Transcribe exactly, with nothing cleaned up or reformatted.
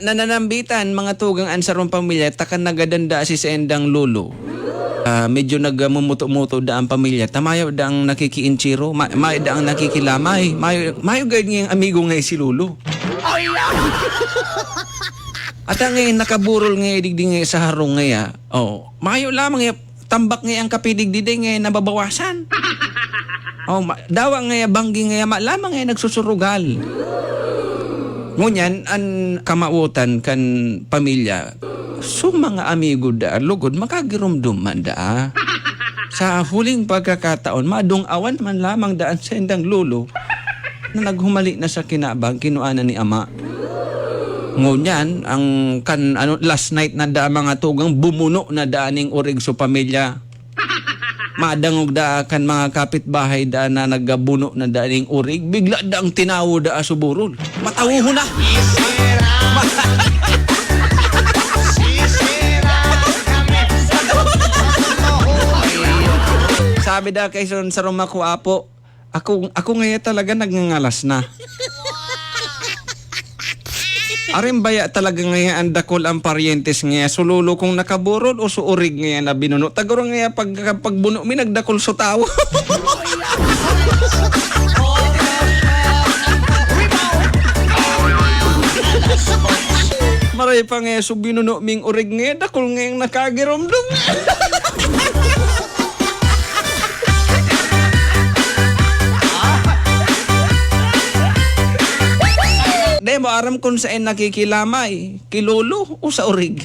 Nananambitan, mga tugang, an sarong pamilya, ta kan nagadan daa si saindang lolo. Ah, medyo nagmumuto-muto daa an pamilya, ta mayo daang nakikiinchiro, ma-, mayo daang nakikilamay, mayo, mayo gayod ngayang amigo ngaya si lolo. Ata ngaya nakaburol ngaya digdi ngaya sa harong ngaya. Oh, mayo lamang ngaya tambak ngaya an kape digdi, dai ngaya nababawasan. Oh, ma-, dawa ngaya banggi ngaya ma-, lamang ngaya nagsusurugal. Ngunyan, an kamawotan kan pamilya, so mga amigo daa, lugod, makagiromdom man daa. Sa huling pagkakataon, madung-awan man lamang daa an saindang lolo na naghumali na sa kinaban, kinua na ni ama. Ngunyan, ang kan, ano, last night na daa, mga tugang, bumuno na daa ning urig so pamilya. Madangog daa kan mga kapitbahay daa na nagbuno na daa ning urig, bigla daang tinawo daa so burol. Matawohon na! Sabi daa kay sarong, sarong makua, "Apo, ako, ako ngaya talaga nagngangalas na." Arin baya talaga ngaya an dakul an paryentes ngaya, so lolo kong nakaburol o so urig ngaya na binuno? Ta garo ngaya pag, pagbuno mi, nagdakul so tawo. Maray pa ngaya so binuno ming urig ngaya, dakul ngayang nakagiromdom. Dai mo aram kun saen nakikilamay, ki lolo o sa urig.